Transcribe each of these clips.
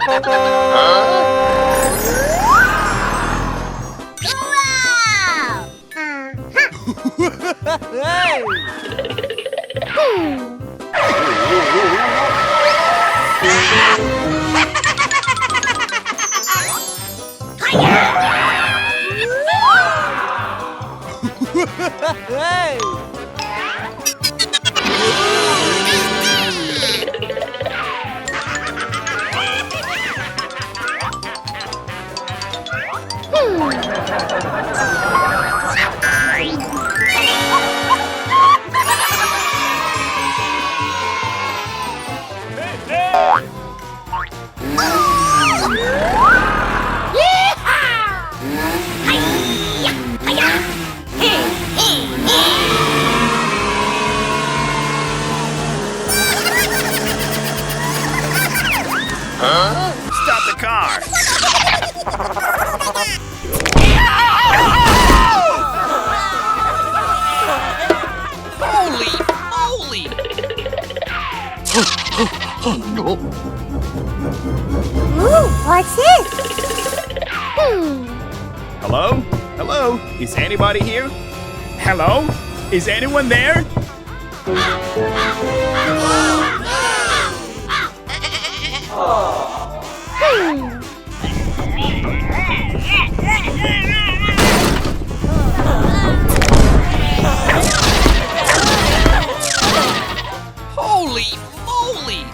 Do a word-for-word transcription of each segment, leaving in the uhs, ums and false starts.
Wow! Hey! Hmm. Hey! Huh? Stop the car! Holy moly! Ooh, what's this? Hmm. Hello? Hello? Is anybody here? Hello? Is anyone there? Hmm. Holy moly!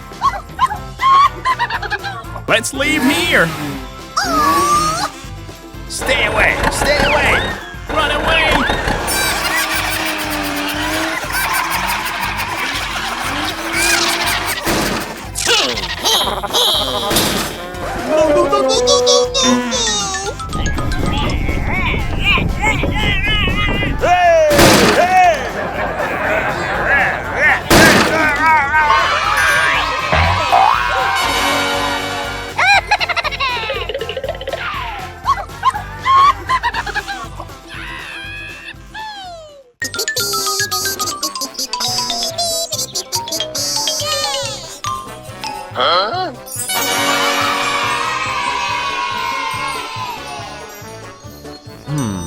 Let's leave here! Stay away! Stay away! Run away! No, no, no, no, no, no, no, no! Hey, hey! Huh? Hmm.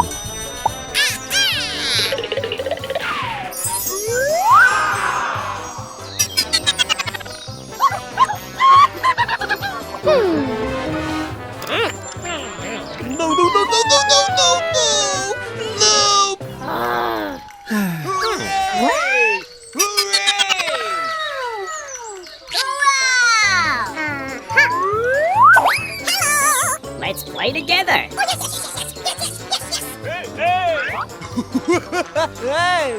Hmm. No, no, no, no, no, no, no, no! No! Ah. Hooray! Hooray! Wow! Let's play together. Hey, hey! Hey!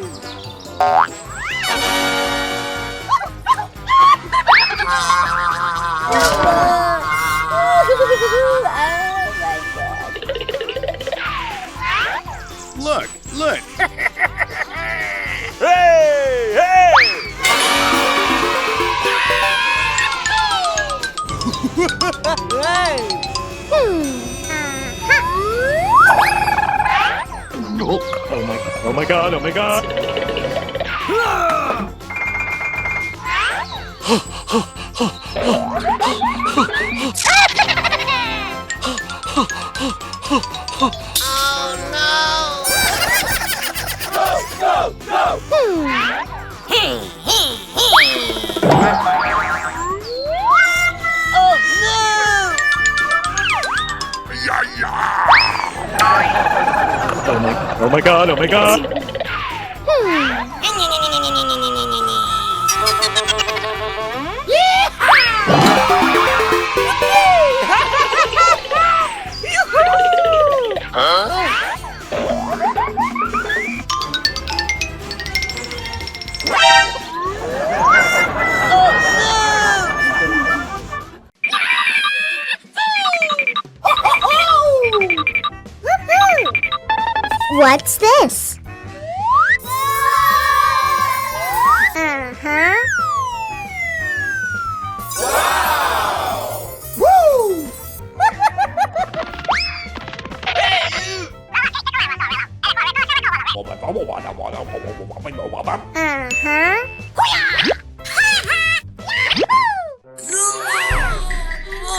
Oh my God. Look, look. Hey, hey! Hey! Hmm. Oh, oh my, oh my God, oh my God. Oh, no! Go, go, go! Hmm. Hey, hey, hey! Oh, no! Oh my, oh my God, oh my God! Hmm. Huh? What's this? Uh-huh. Wow! Woo! Uh-huh.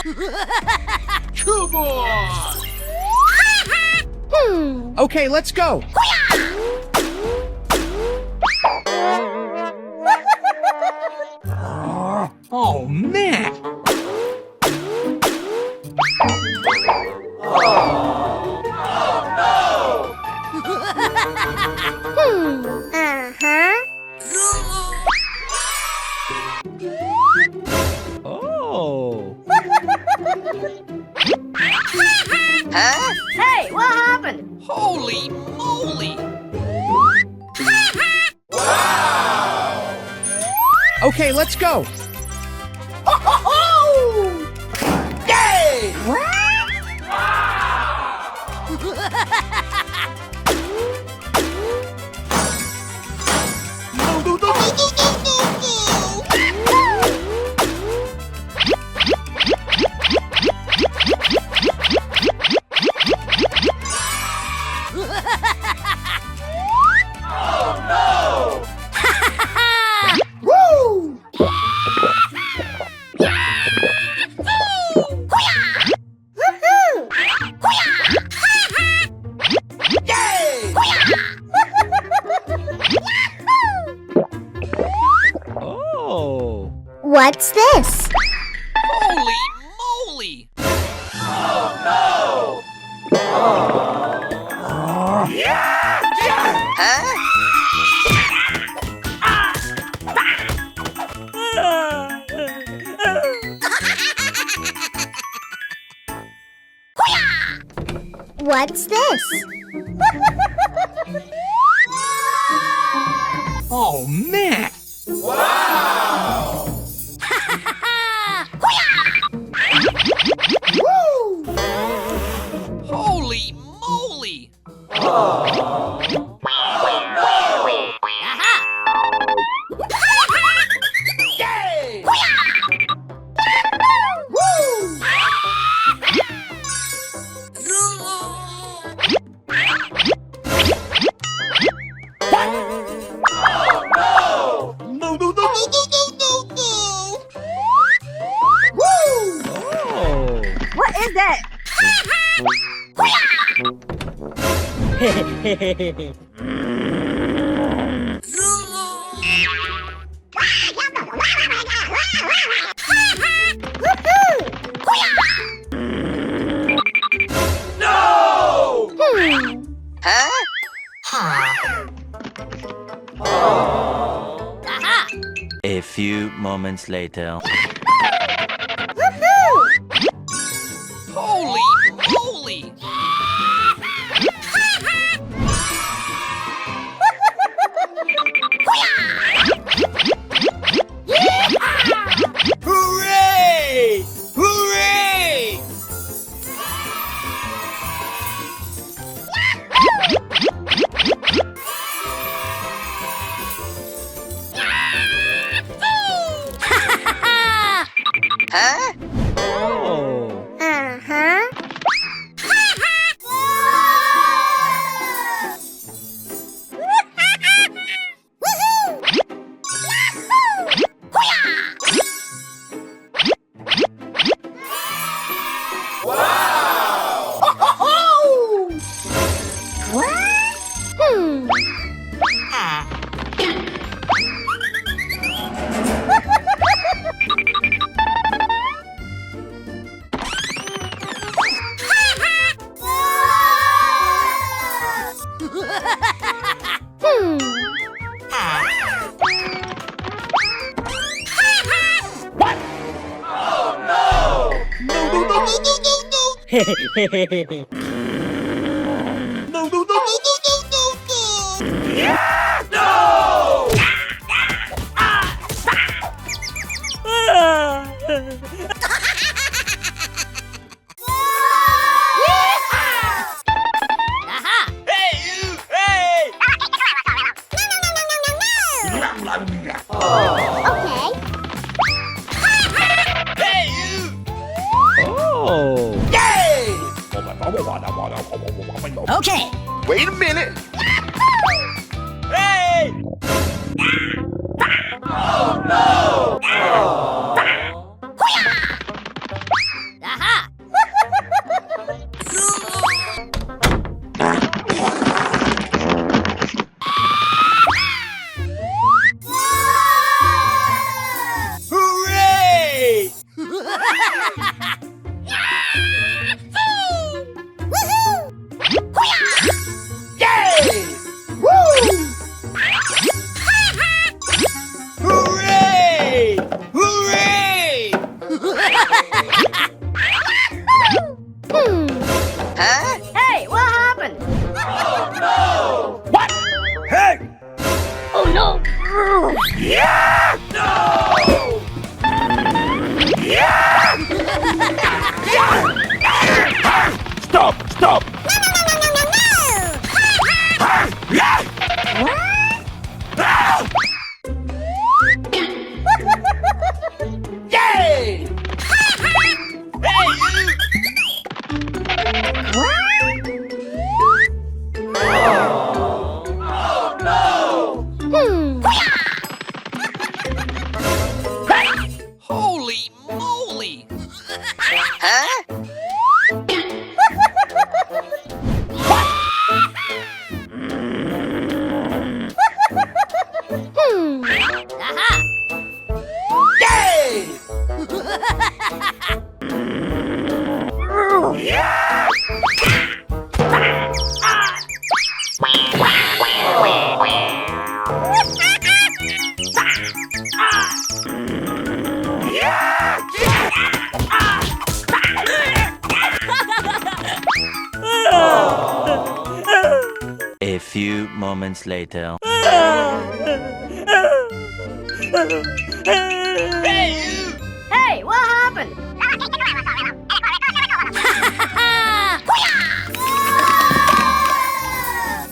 Come on! Hmm. Okay, let's go. Oh, man! Hmm. Uh-huh. Oh. Huh? Hey, what happened? Holy moly! Wow! Okay, let's go. Ho, ho, ho! Yay! What? Oh, no! Woo! Woohoo! Yay! Oh. What's this? Holy moly! Oh, no! Huh? What's this? Oh, man! Wow! Woo! Holy moly! Aha! Yay! Woo! What? Oh, no! No, no, no, no! Woo! Oh. What is that? No! Huh? Aha! A few moments later. Holy moly! Hooray! Hooray! Huh? Oh. Uh-huh. Wow! Ho, ho, ho! What? Hmm. Ah. Hmm. What? Oh, no! No, no, no, no, no, no, no! No, no, no, no, no, no, no! No! Aha! Hey, you! Hey! Okay. Hey, you! Oh! Yay! Okay. Wait a minute. Hey! Oh, no! Oh. Hoo-yah! Huh? Hmm. Aha! Yay! A few moments later. Hey, what happened?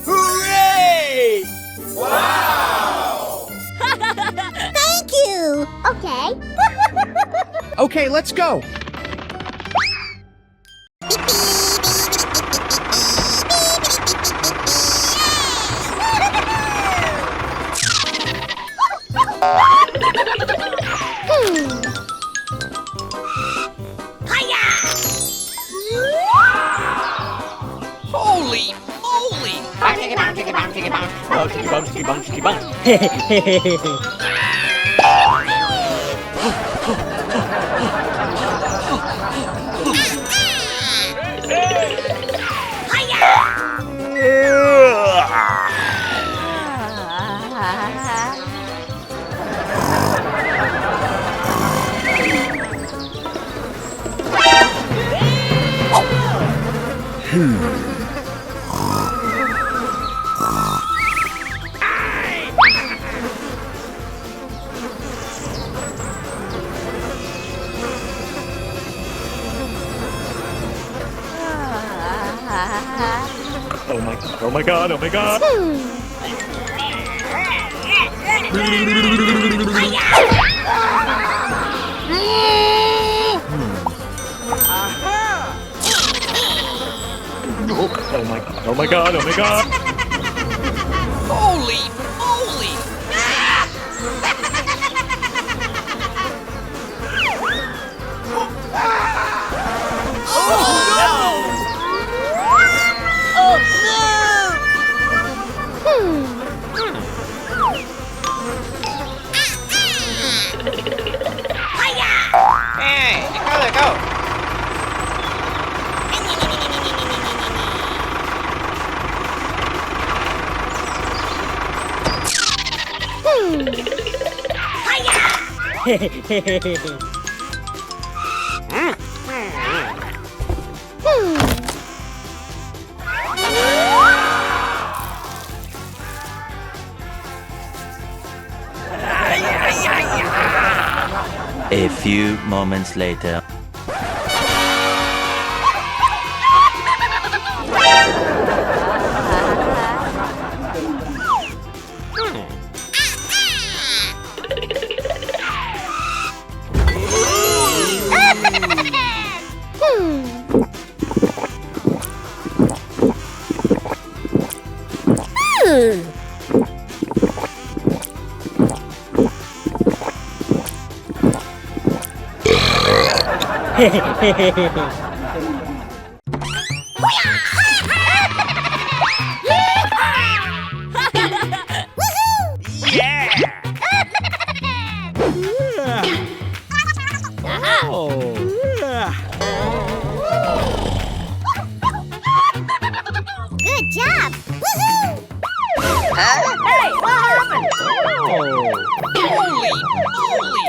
Hooray! Wow! Thank you! Okay. Okay, let's go! Holy moly! Bong, chicka, bong, chicka, bong, chicka, bong. Bong, chicka, bong, chicka, bong. Oh my, oh my God, oh my God. Oh my, oh my God, oh my God. Holy moly! Oh, no! Oh, no! Hmm. Hey, let go, let go. Hmm. A few moments later. Yeah! Oh. Good job! Woohoo! Huh? Hey, what happened? Oh. Holy moly!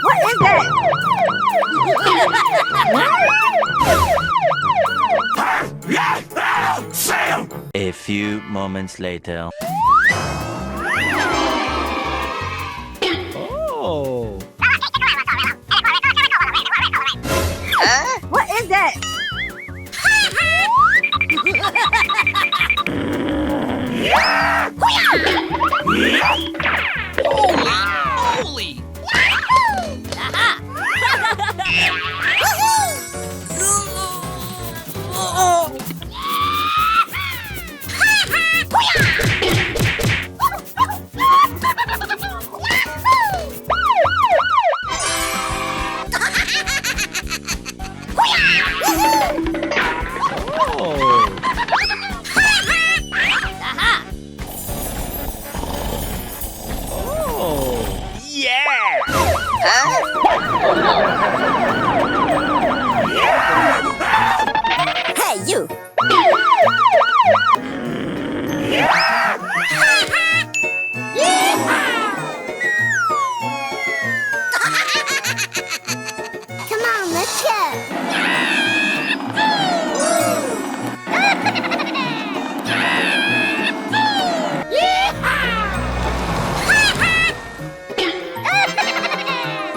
What is that? A few moments later. Oh. Huh? What is that? Holy moly! Hey, you! Come on, let's go.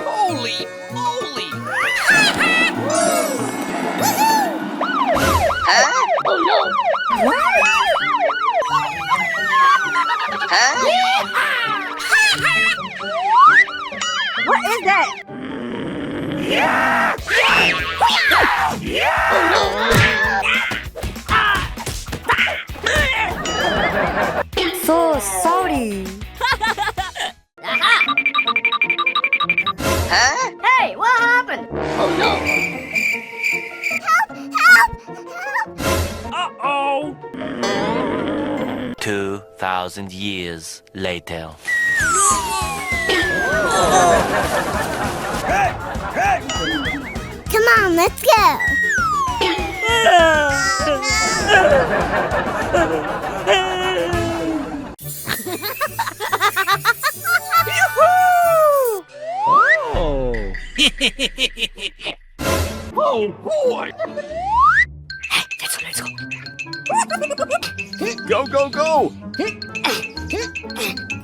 Holy moly! Huh? Oh no! What? Huh? What is that? So sorry. Huh? Hey, what happened? Oh no. Help! Help! Help! Uh-oh. Two thousand years later. Come on, let's go. Yoo-hoo! Oh. Oh, boy! Hey, let's go, let's go. Go, go, go!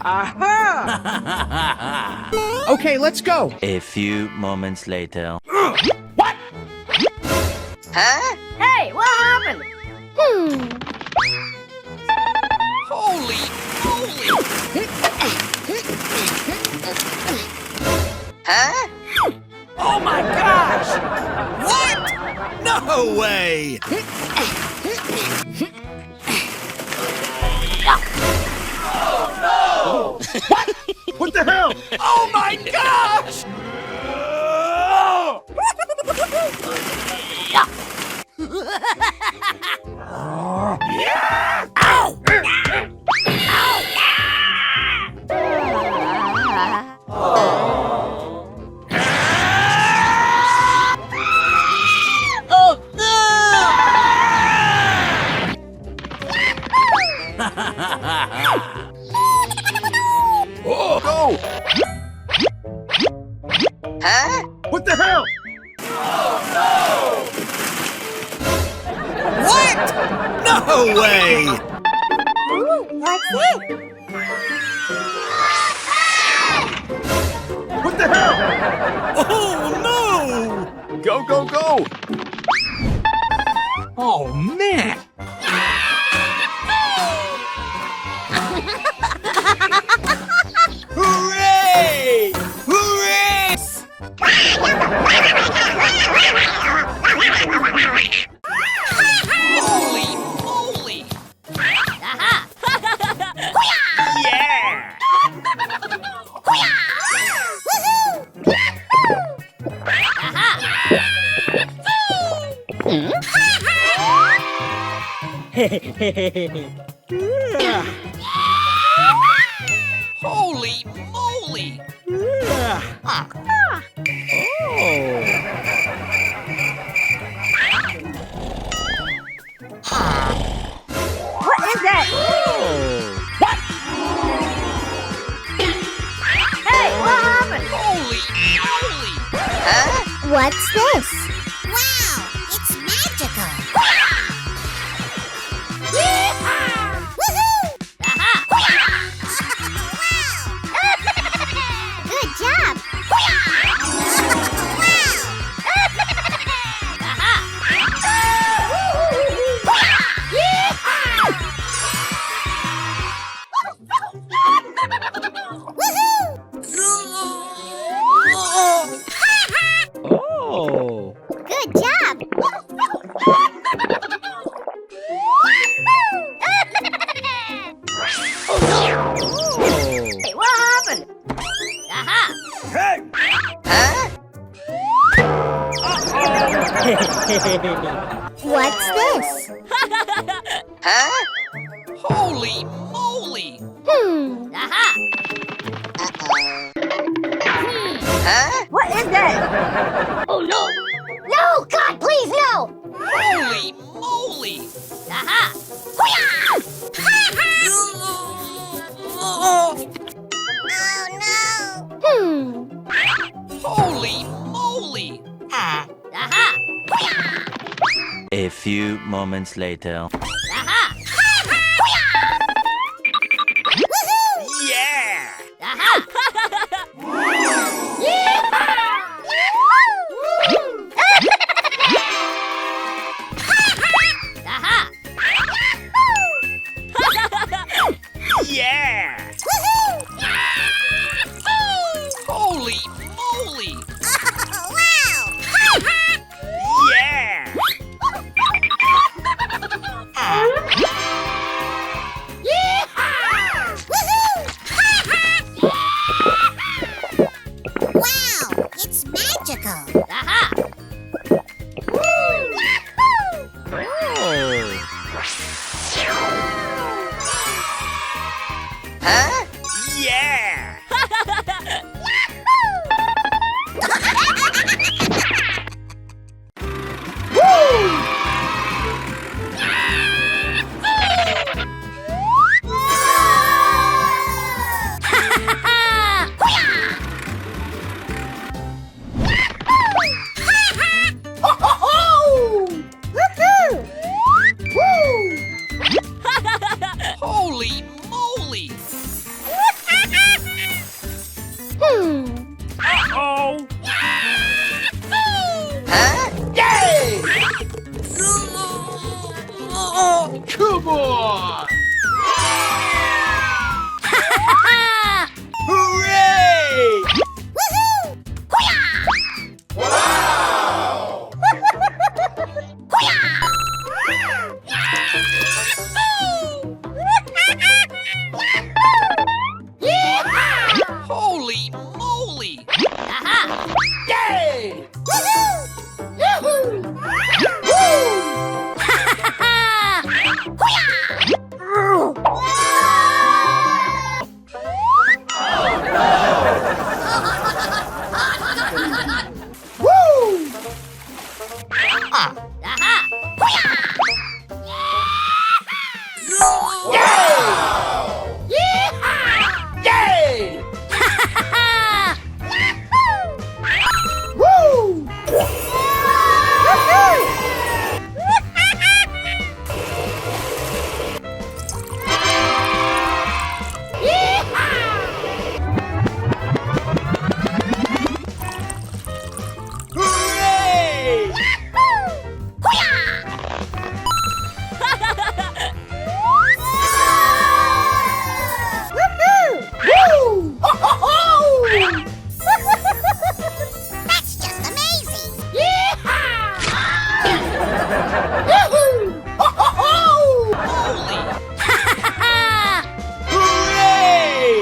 Aha! Okay, let's go. A few moments later. What? Huh? Hey, what happened? Hmm. Holy moly! Huh? Oh my gosh! What? No way! Oh no! What? What the hell? Oh my gosh! Oh, no! Huh? What the hell? Oh, no! What? No way! Ooh, what's it? What the hell? Oh, no! Go, go, go! Oh, man! Hooray! Hooray! Holy moly! Aha! Yeah! Aha! Holy moly! Oh. What is that? Oh. What? Hey, what happened? Holy moly! Huh? What's this? Wow, it's magical! Yeehaw! Woohoo! Aha! Wow! Good job! Wow! Woohoo! Oh! Good job! Oh, no! Hey, what happened? Aha! Hey! Huh? What's this? Huh? Holy moly! Hmm. Aha! Hmm. Huh? What is that? Oh no! No, God, please, no! Holy moly! Aha! Hoo-yah! Oh no! Hmm. Holy moly! Aha! Hoo-yah! A few moments later. Aha! Hoo-yah! Woohoo! Yeah! Aha! Yeehaw! Yahoo! Aha! Yeah! Woohoo! Holy moly! Oh, wow! Yeah! Yeehaw! Woohoo! Wow, it's magical! Aha! Woo! Yahoo! Oh. Huh? Yeah! Yahoo! Holy moly! Hmm. Uh-oh! Huh? Yay! Come on! Hooray! Woohoo! Hoo-yah! Wow! Hoo-yah! Yeehaw! Holy moly! Aha! Yay! Woohoo! Yahoo! Woo! Hoo-yah! Woo! Woo! Ah. Aha! Hoo-yah! Yay! Yeehaw! Yay! Yahoo! Woo! Woohoo! Yeehaw! Hooray! Yahoo! Hoo-yah! Woohoo! Woo! Ho, ho, ho! That's just amazing! Yeehaw! Yahoo! Ho, ho, ho! Holy! Hooray!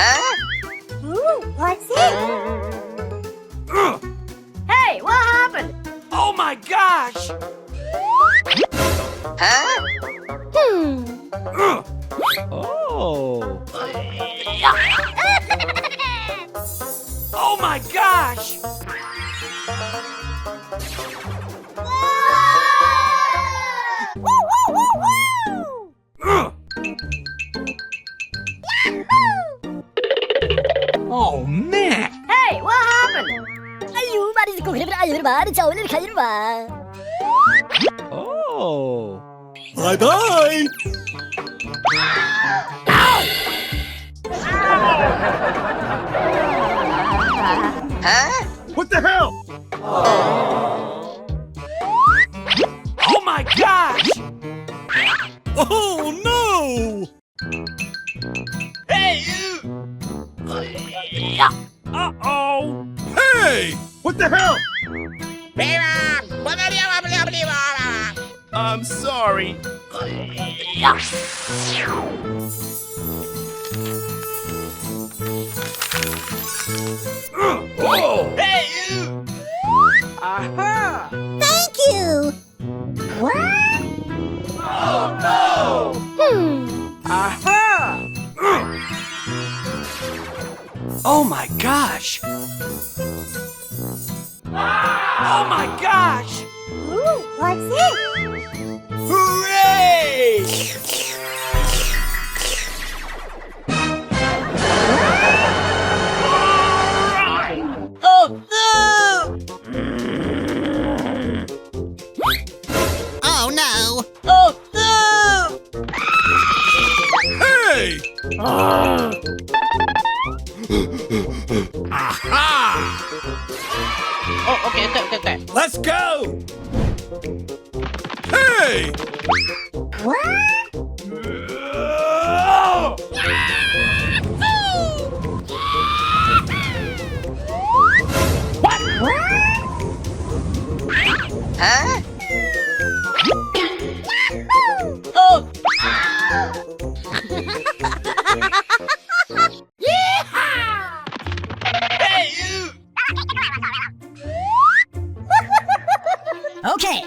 Huh? Ooh, what's it? Hey, what happened? Oh my gosh! Huh? Hmm. Oh. Oh my gosh! Woo, woo, woo, woo! Oh, man! Hey, what happened? Ayu, mari ko kre ayu, mari chawle khayu ba. Oh. Bye-bye! Huh? What the hell? Oh my gosh! Oh, no! Hey, you! Uh-oh! Hey! What the hell? I'm sorry. Aha! Thank you! What? Oh, no! Hmm. Aha! Oh my gosh! Oh my gosh! Ooh, what's it? Hooray! Oh, no! Oh, no! Oh, no! Hey! Aha! Oh, okay, okay, okay, okay. Let's go! Hey! What? What? Huh? Oh! Yeehaw! Hey, you! Okay.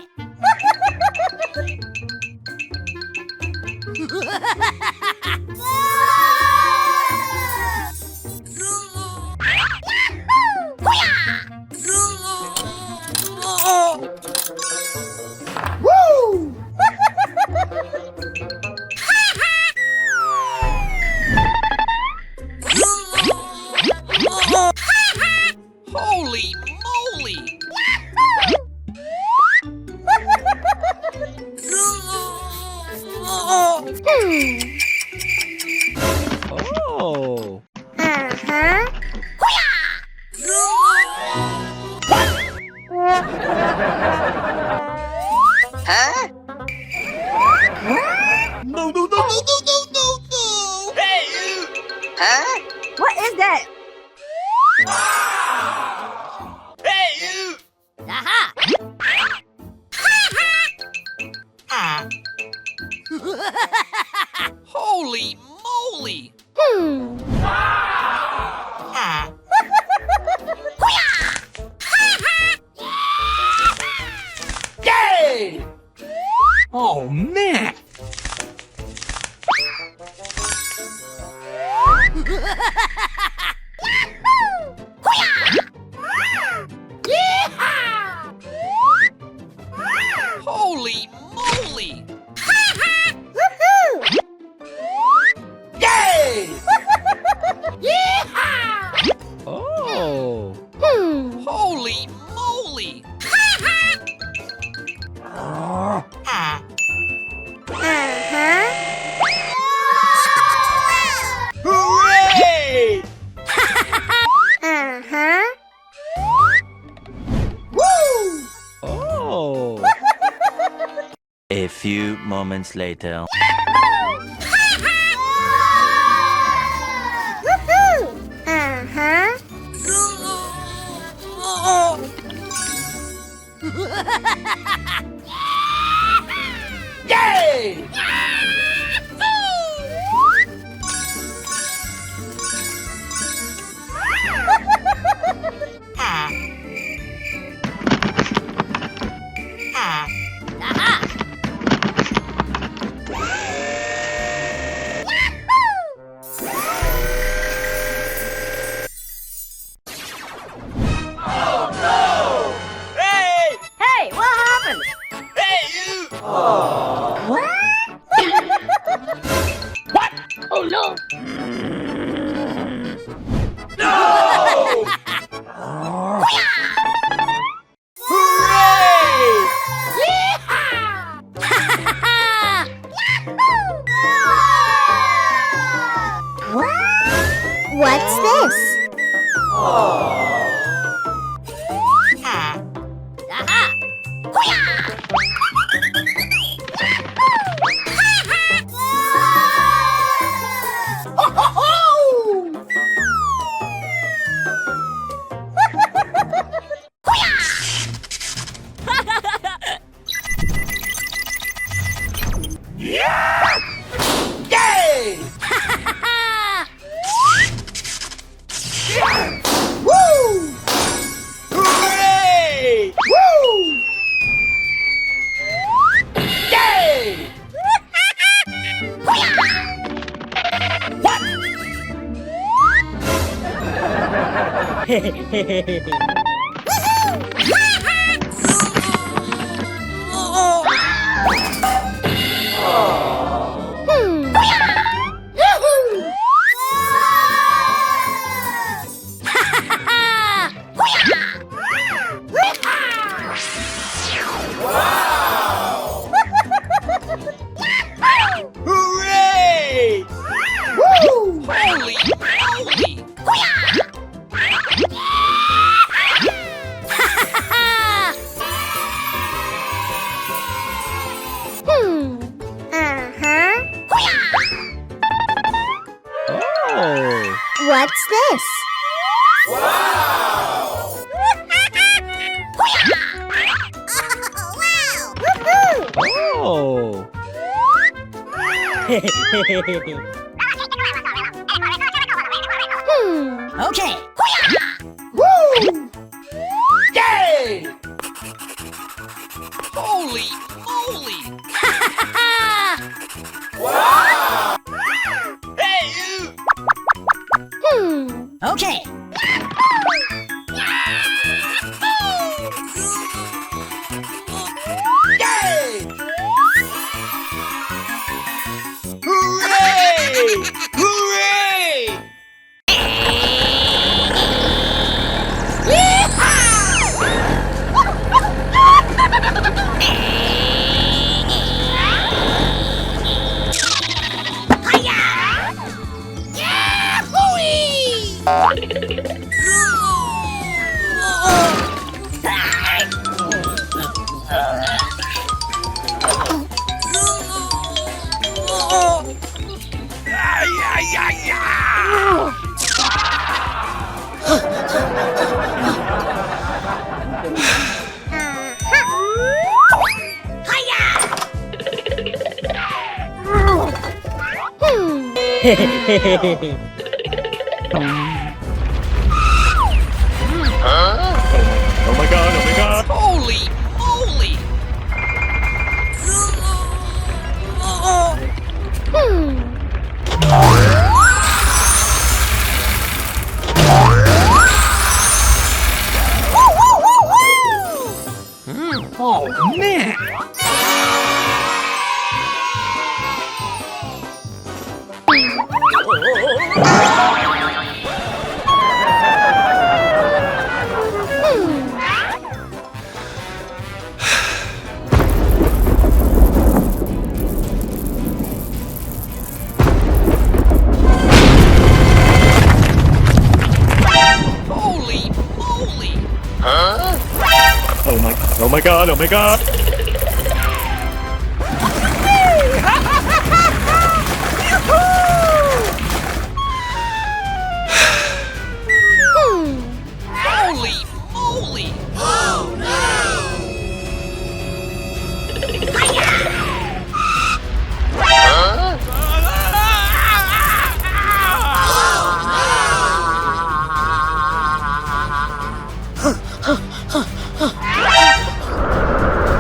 Woo! Holy moly! Oh. Uh-huh. Huh? No, no, no, no, no, no, no, no! Hey, you! Huh? What is that? Hey, you! Aha! Holy moly! Hmm. Yay! Oh, man! Holy moly! Woohoo! Yay! Yeehaw! Oh! Hmm. Holy moly! Uh-huh. Hooray! Uh-huh. Woo! Oh! A few moments later. Woohoo! Uh-huh. Yay! Hey! Hey, what happened? Hey, you! What? What? Oh, no! No! Hooray! Yeehaw! What? What's this? Aha! Hoo-yah! Yeah! Yay! What? Hmm. Hooray! Woo! Holy moly! Hmm. Uh-huh. Oh. What's this? Wow! Wow! Woohoo! Oh. Hmm. Okay. Woo! Yay! Holy moly! Wow! Hey, you! Hmm. Okay. Yay! Hooray! Hooray! Huh? Oh my, oh my God, oh my God. Holy moly! Hmm. Mm, oh, man. Holy moly! Huh? Oh my, oh my God, oh my God! Hmm. Holy moly! Oh no!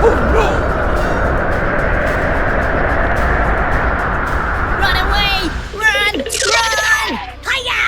Oh no! Run away! Run! Run! Hiya!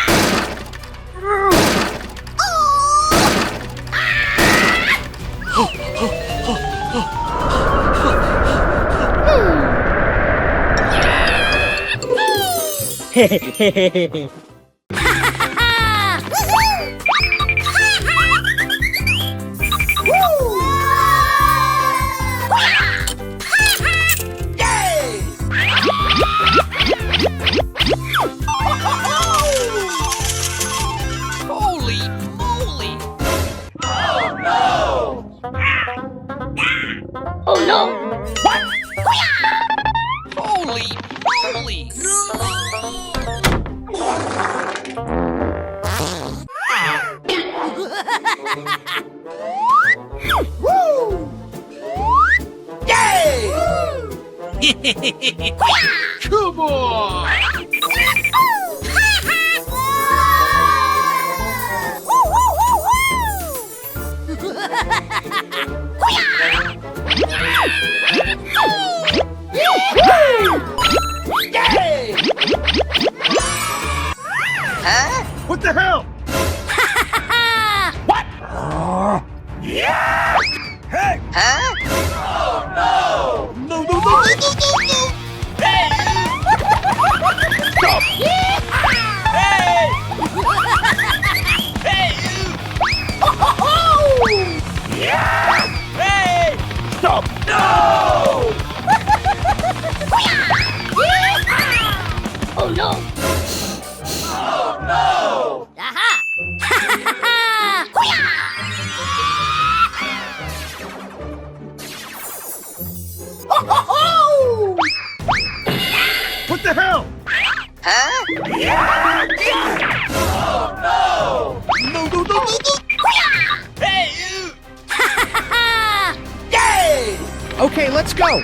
Holy moly! Oh no! Oh no! What? Holy moly! Woo! Yay! Come on! Help! Huh? No, no, no, no, no! Hey, you! Yay! Okay, let's go.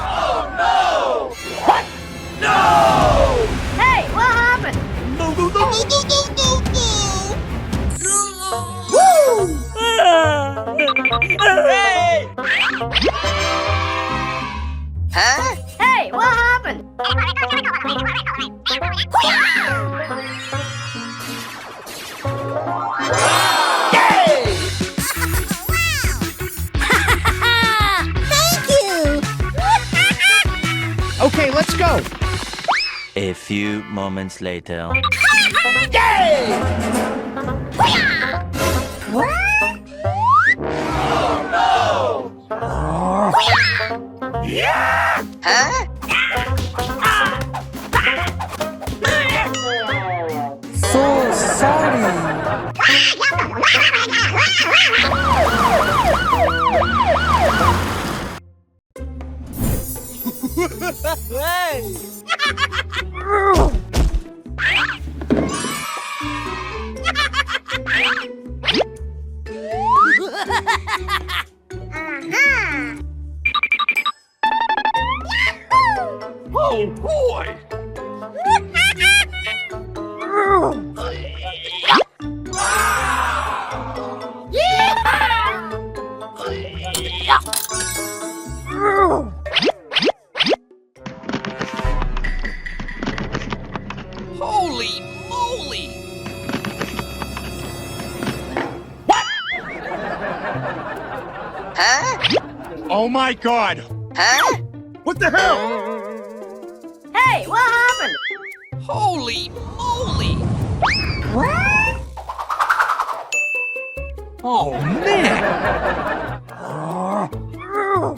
Oh, no! What? No! Hey, what happened? No, no, no, no, no, no, no, no! Woo! Hey! Huh? Hey, what happened? Thank you! Okay, let's go! A few moments later. Yay! What? Oh, no! Huh? So sorry. Hey! Uh-huh. Oh, boy! Holy moly! What? Huh? Oh my God! Huh? What the hell? Hey, what happened? Holy moly! What? Oh, man! Oh, no!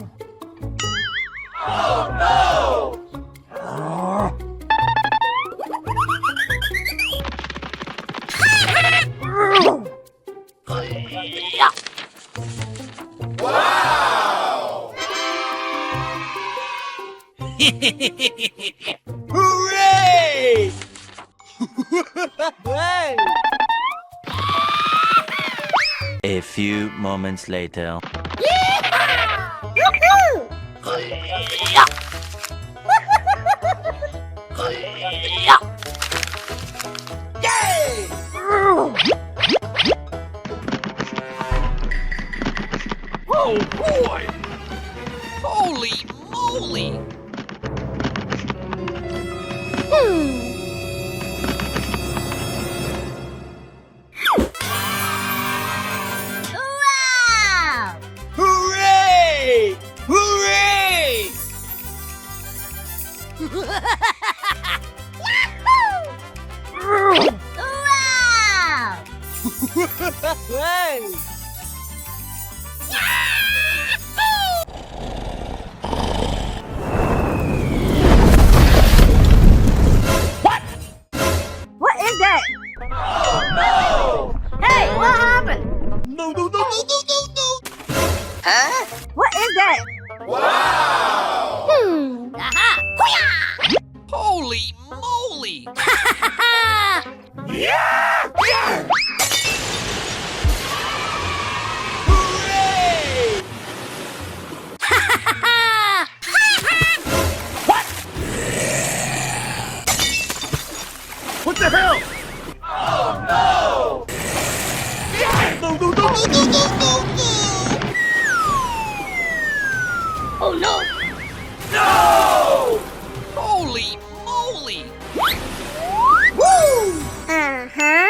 Wow! Hooray! Hey! A few moments later. Yeehaw! Woohoo! Yay! Oh, boy! Holy moly! Hmm. Wow! Hooray! Hooray! Yahoo! Wow! Hey! What? What is that? Oh, no! Hey, what happened? No, no, no, no, no, no, no! Huh? What is that? Wow! Hmm. Aha! Hoo-yah! Holy moly! Yeah! Yeah! Hooray! What? What the hell? Oh, no! No, no, no, no, no, no, no! Oh, no! No! Holy moly! Woo! Uh-huh.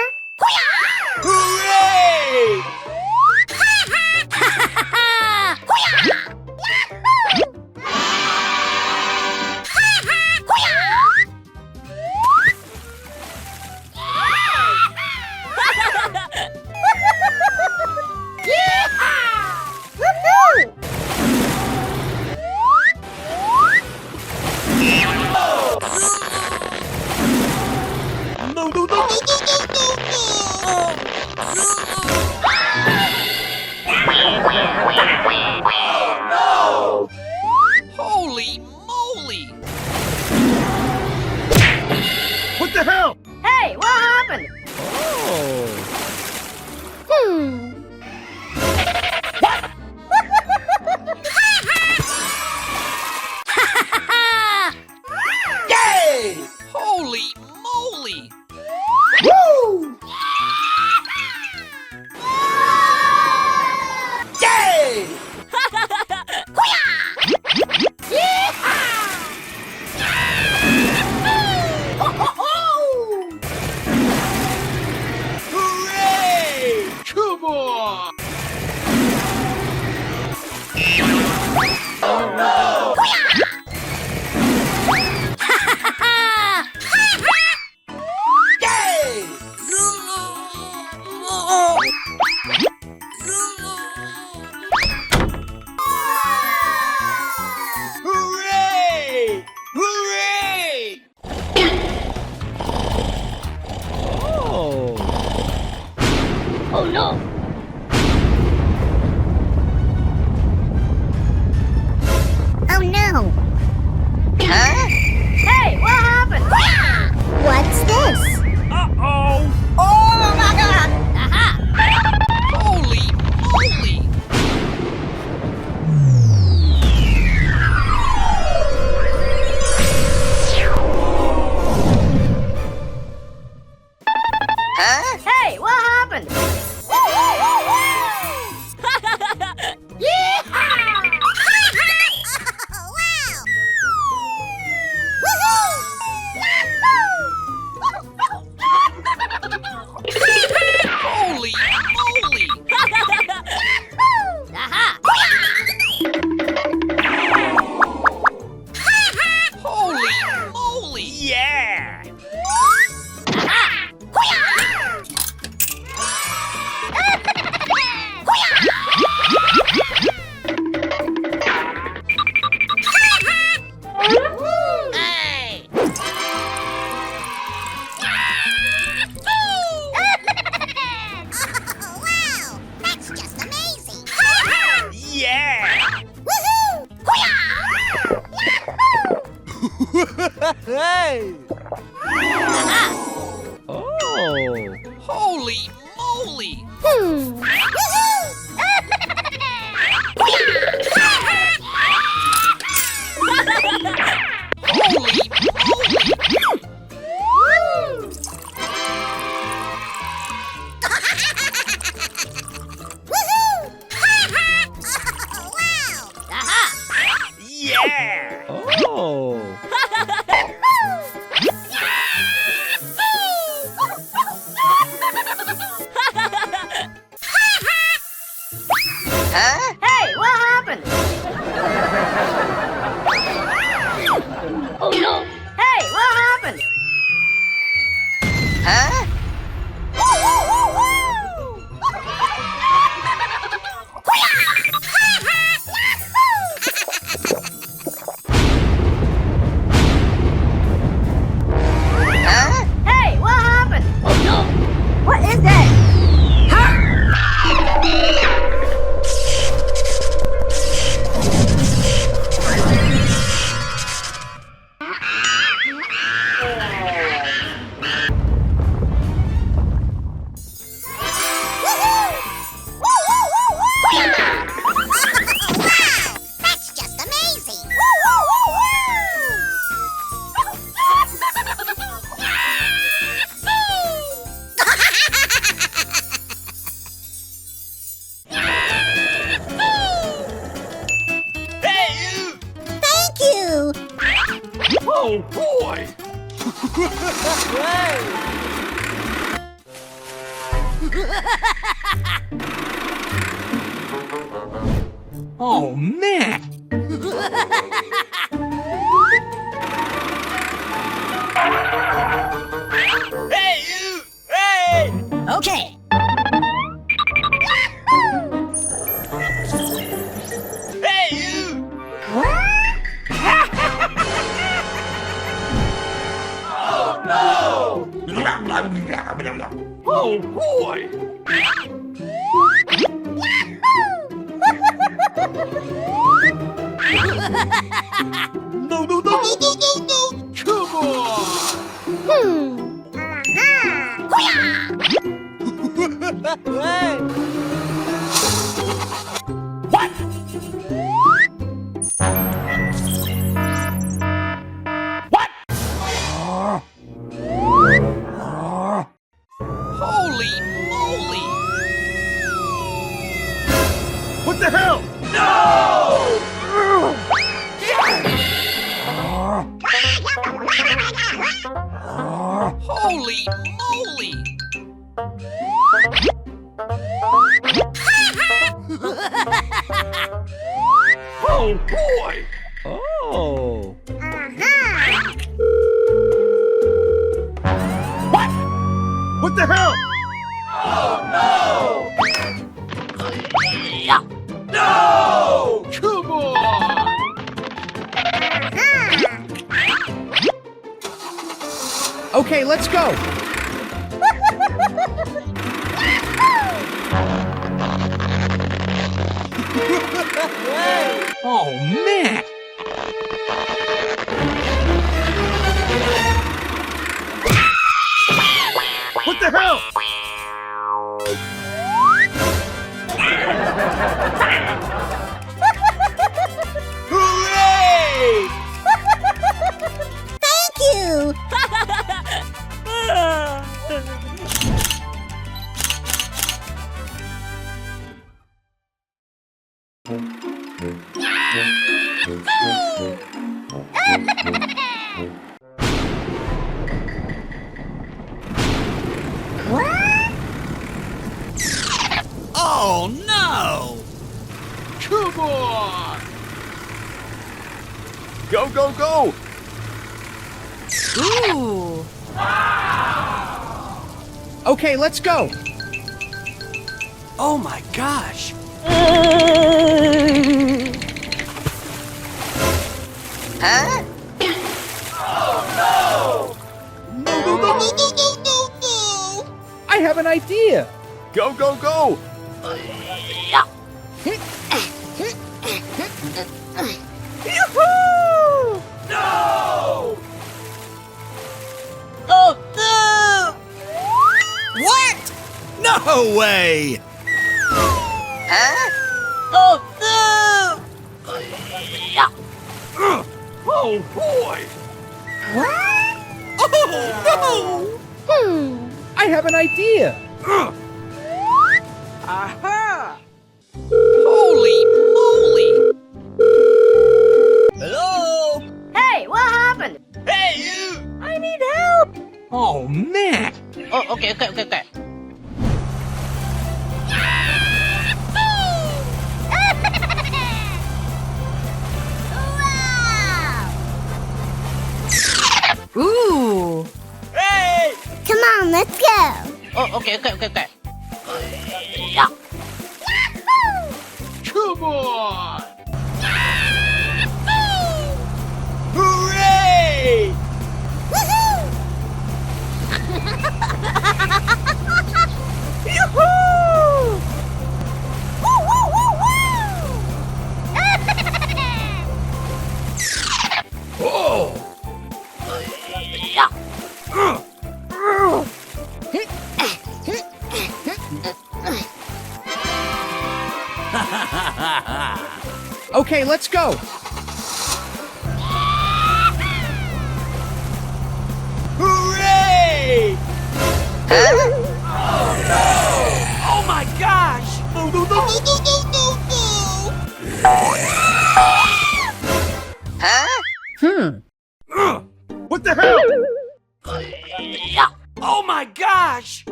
Hooray! Yeehaw! Woohoo! Hey! Oh! Holy moly! Hmm. Holy moly! Woohoo! Wow! Aha! Yeah! Oh! Huh? Hey, what happened? Oh no! Hey, what happened? Huh? Huh? Hey, what happened? Oh no! What is that? Huh? Woohoo! Woo, woo, woo, woo! Wow! That's just amazing! Woo, woo, woo, woo! Hey, you! Thank you! Oh, boy! Oh, man! Hey, you! Hey! Okay. Hey, you! Oh, no! Oh, boy! No, no, no, no, no, no, no! Come on! Hmm. Aha! Hoo-yah! Hey! What? What? Holy moly! What the hell? No! Holy moly! Oh, boy! Oh. Uh-huh. What? What the hell? Oh, no! No! Come on! Uh-huh. Okay, let's go. Oh, man. What the hell? Hooray! Thank you! Oh, no! Come on! Go, go, go! Ooh! Okay, let's go! Oh my gosh! Huh? Oh, no! No, no, no, no, no, no, no, no! I have an idea! Go, go, go! Yoo-hoo! No! Away! Huh? Oh, no! Oh, boy! What? Oh, no! Hmm, I have an idea. Aha! Holy moly! Hello? Hey, what happened? Hey, you! I need help! Oh, man! Oh, okay, okay, okay, okay. Ooh. Hey! Come on, let's go. Oh, okay, okay, okay, okay. Come on! Hooray! Woohoo! Yoo-hoo! Woo, woo, woo, woo! Oh! Okay, let's go. Hooray! Huh? Oh, no! Oh, my gosh! No, no, no. Huh? Hmm. Ugh! What the hell? Oh my gosh!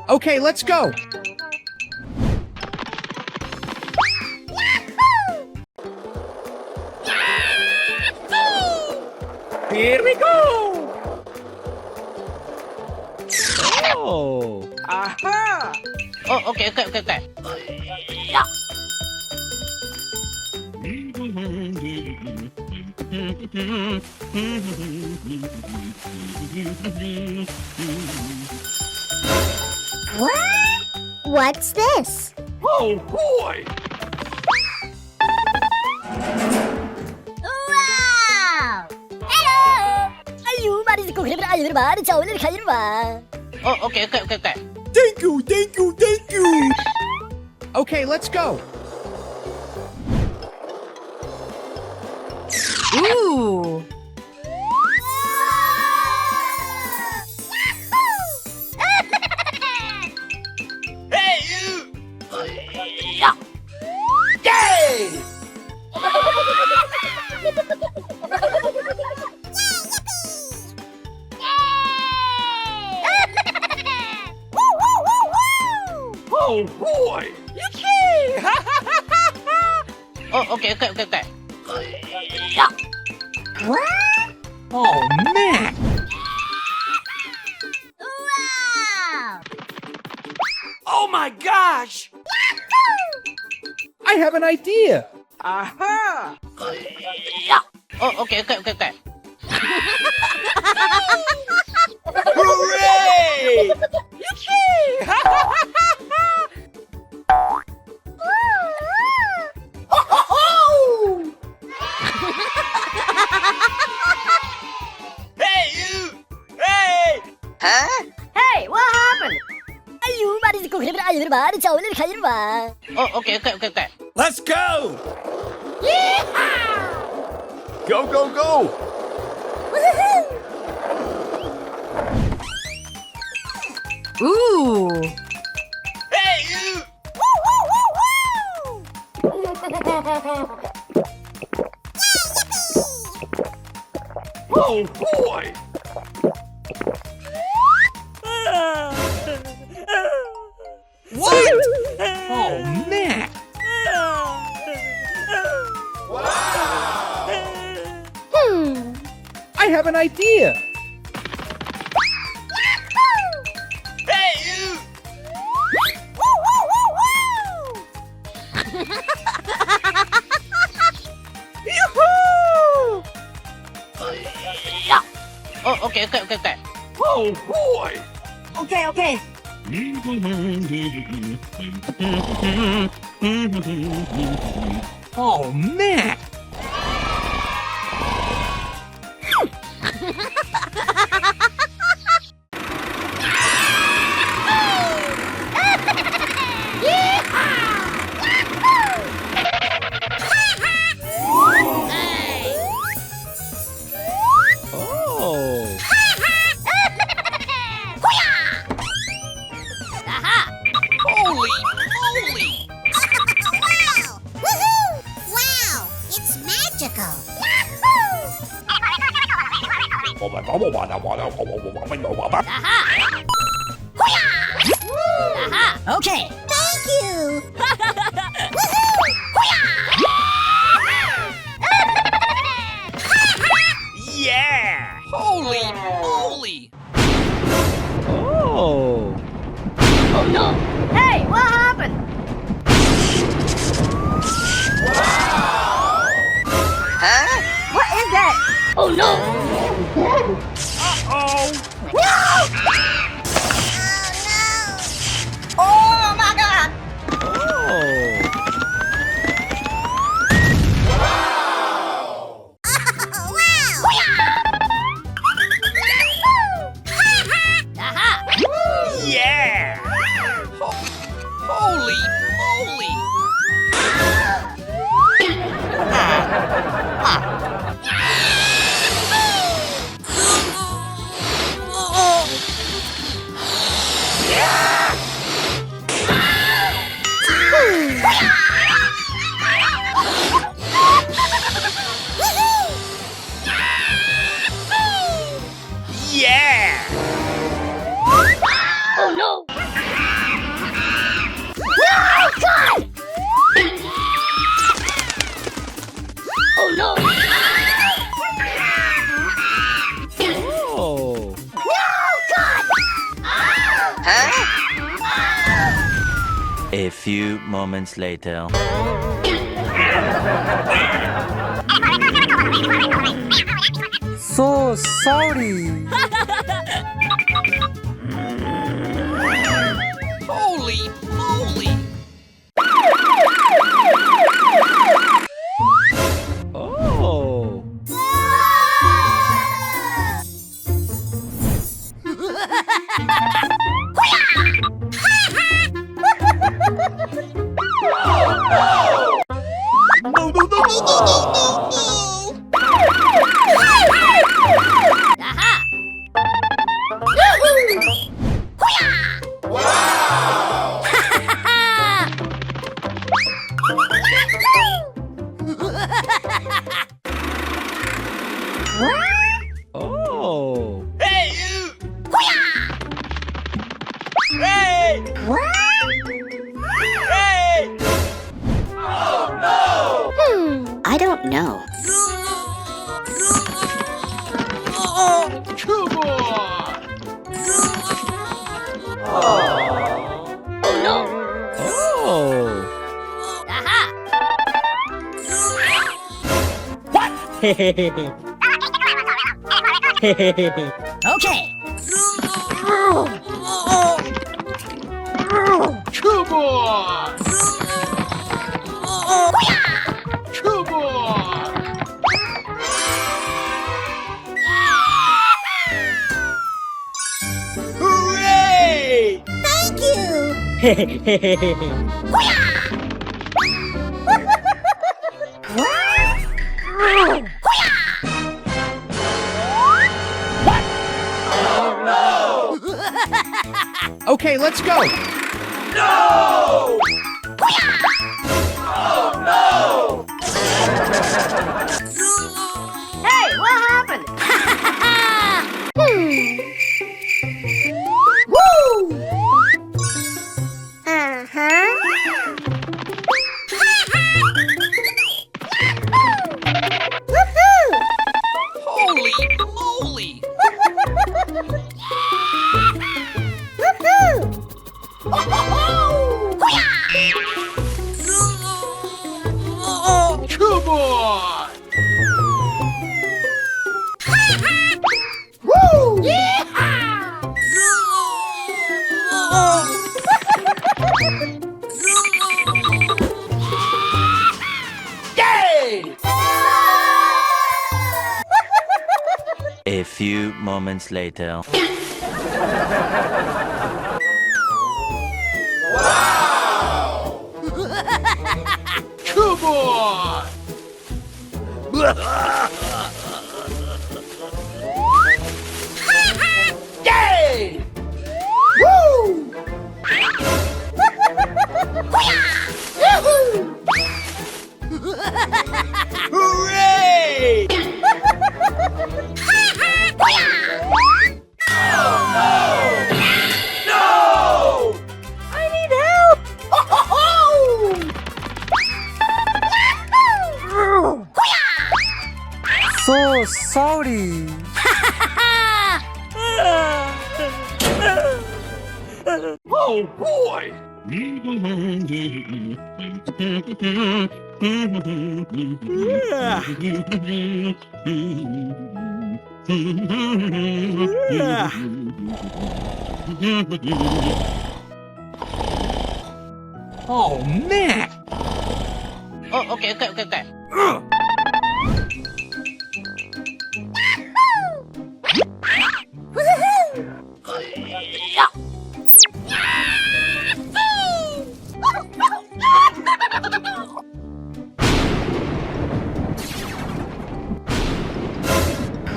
Okay, let's go. Here we go! Oh. Aha! Oh, okay, okay, okay, okay. What? What's this? Oh, boy! Wow! Hello! Are you ready to cook? Are you ready? Oh, okay, okay, okay, okay. Thank you, thank you, thank you. Okay, let's go. Ooh. Hey, you! Yay! Yay! Yippee! Yay! Woo, woo, woo, woo! Oh, boy! Yippee! Oh, okay, okay, okay, okay. What? Oh, man! Wow! Oh my gosh! Yahoo! I have an idea! Aha! Oh, okay, okay, okay, okay. Hooray! Yippee! Hey, you! Hey! Huh? Hey, what happened? Are you ready to cook? Are you ready? Oh, okay, okay, okay, okay. Let's go! Yeehaw! Go, go, go! Woo-hoo-hoo! Ooh! Hey, you! Woo, woo, woo, woo! Oh, boy! What? Oh, man. Wow. Hmm. I have an idea. Yahoo! Hey, you! Woo, woo, woo, woo! Yoo-hoo! Oh, okay, okay, okay, okay. Oh, boy! Okay, okay. Oh, man! Magical. Aha! Aha! Okay. Thank you. Woohoo! Yeah! Holy moly! Oh. Oh no! Hey, what happened? Huh? What is that? Oh no! Uh-oh! No! Oh my God! Oh. Wow! Aha! Yeah! Ho-, holy moly! Yeah! Oh no! No! God! Oh no! Oh. No! God! Huh? A few moments later. So sorry. Holy moly! Oh. No, no, no. Aha! Yahoo! Hoo-yah! Wow! Oh. Hey, you! Hoo-yah! Hey! Hey! Oh, no! Hmm, I don't know. Come on! Oh, no! Oh! Aha! What? Okay. Come on! Come on! Hooray! Thank you! Hoo-yah! What? Oh, no! Okay, let's go. No! Oh, no! Hey, what happened? Hmm. Woo! Uh-huh. Woohoo! Holy moly! Woohoo! Come on! Woo! Yeehaw! Yay! A few moments later. Wow! Come on! Yay! Woo! Yahoo! Hooray! So sorry. Oh boy! Oh, man! Oh, okay, okay, okay, okay.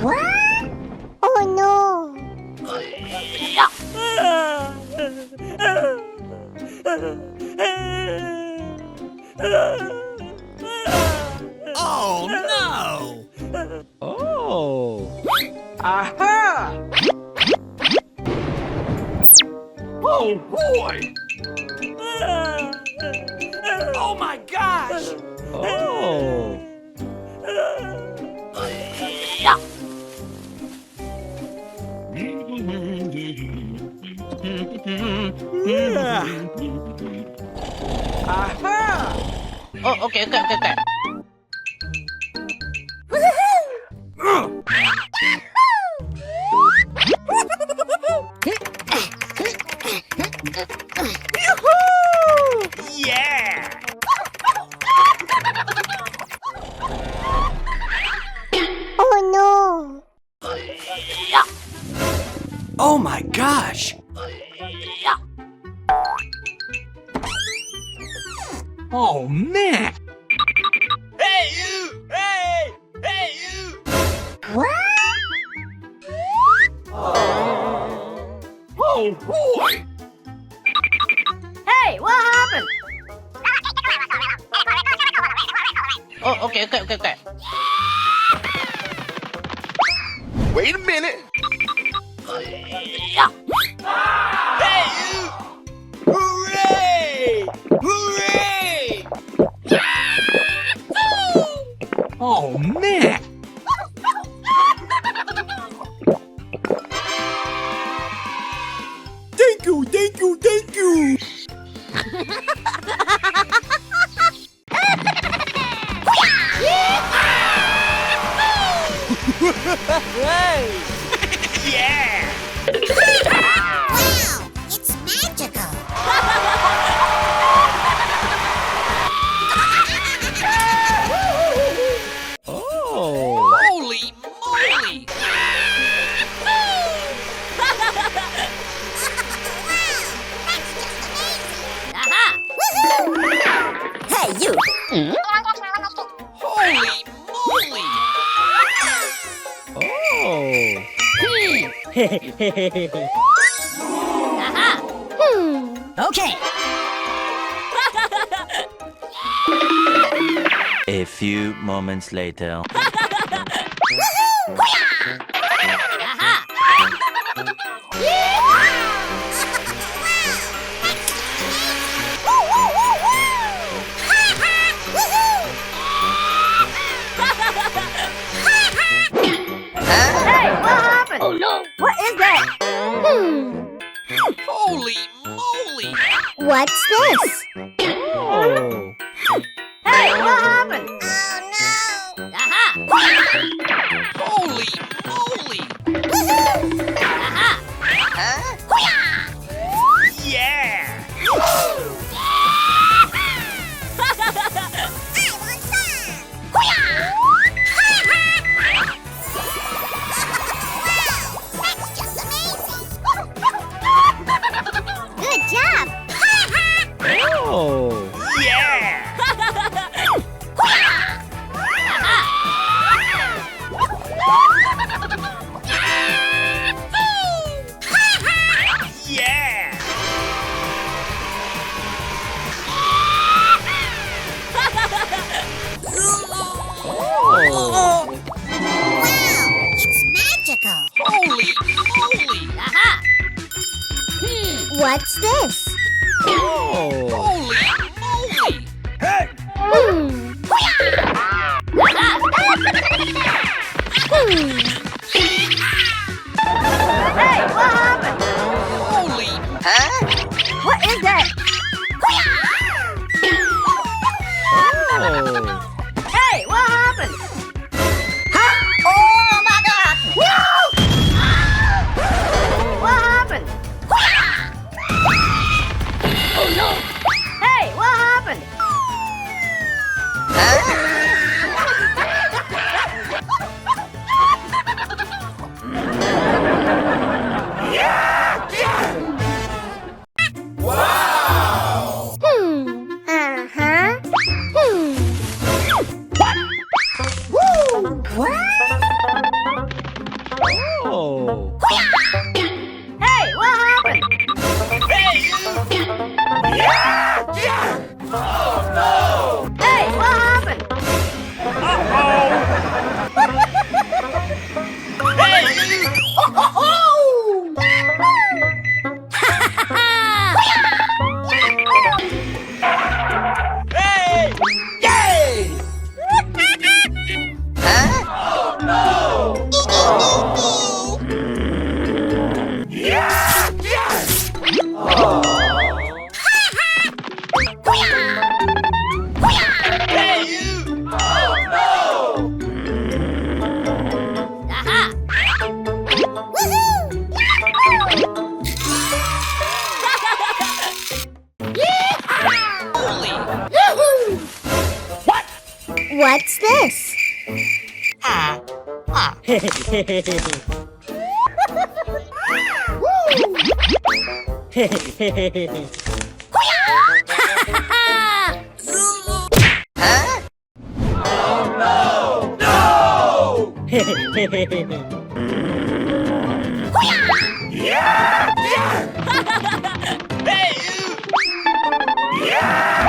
What? Oh no! Oh no! Oh! Aha! Oh boy! Oh my gosh! Oh! Aha! Oh, okay, okay, okay, okay. Yeah! Oh no! Oh my gosh! Oh man! Hey, you! Hey! Hey, you! What? Oh boy! Hey, what happened? Oh, okay, okay, okay, okay. Wait a minute. Hey, you! Hooray! Hooray! Oh, man! Thank you, thank you, thank you! Yeah! Wow! It's magical! Oh! Holy moly! Wow! That's just amazing! Aha! Woohoo! Hey, you! Holy moly! Oh! Aha! Hmm. Okay. A few moments later. Woohoo! Hoo-yah! Aha! Hey, what happened? Oh, no. What is that? Hmm. Holy moly! What's this? Oh. Hey, what happened? Oh, no! Aha! Holy moly! Woohoo! Aha! Huh? Hoo-yah! Yeah! I want some! Hoo-yah! Wow! That's just amazing! Good job! Oh! Yeah! Yeah! Oh. Wow, it's magical! Holy moly! Aha! Hmm, what's this? Oh. Holy moly! Hey! Hmm. Hoo-yah! Aha! Hey, what happened? Huh? Oh my God! No! What happened? Oh no! Hey, what happened? Wow! Hmm. Uh-huh. Hmm. What? Woo! What? Oh. Hey, what happened? Hey, you! Yeah! Yeah! Oh, no! Hey, what happened? Uh-oh! Hey, you! Hey! Yay! Huh? Oh, no! Yeah! Yeah! Oh. Hey, you! Oh, no! Aha! Woohoo! Yahoo! Holy! Yahoo! What? What's this? Ah, ah. Huh? Oh, no! No! Yeah! Yeah! Hey, you! Yeah!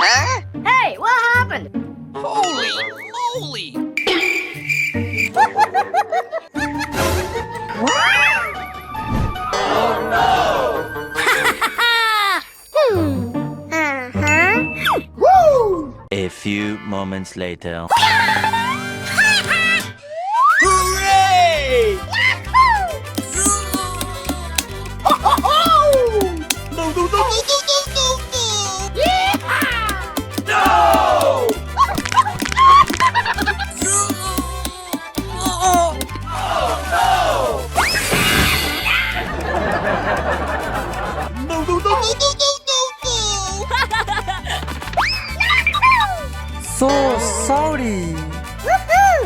Huh? Hey, what happened? Holy moly! Oh, no! Hmm. Uh-huh. Woo! A few moments later. Hooray! Yahoo! Ho, ho, ho! No, no, no, no, no, no, no, no! Yeehaw! No! Oh, oh. Oh, no! No, no, no, no, no, no, no, no! So sorry. Woohoo!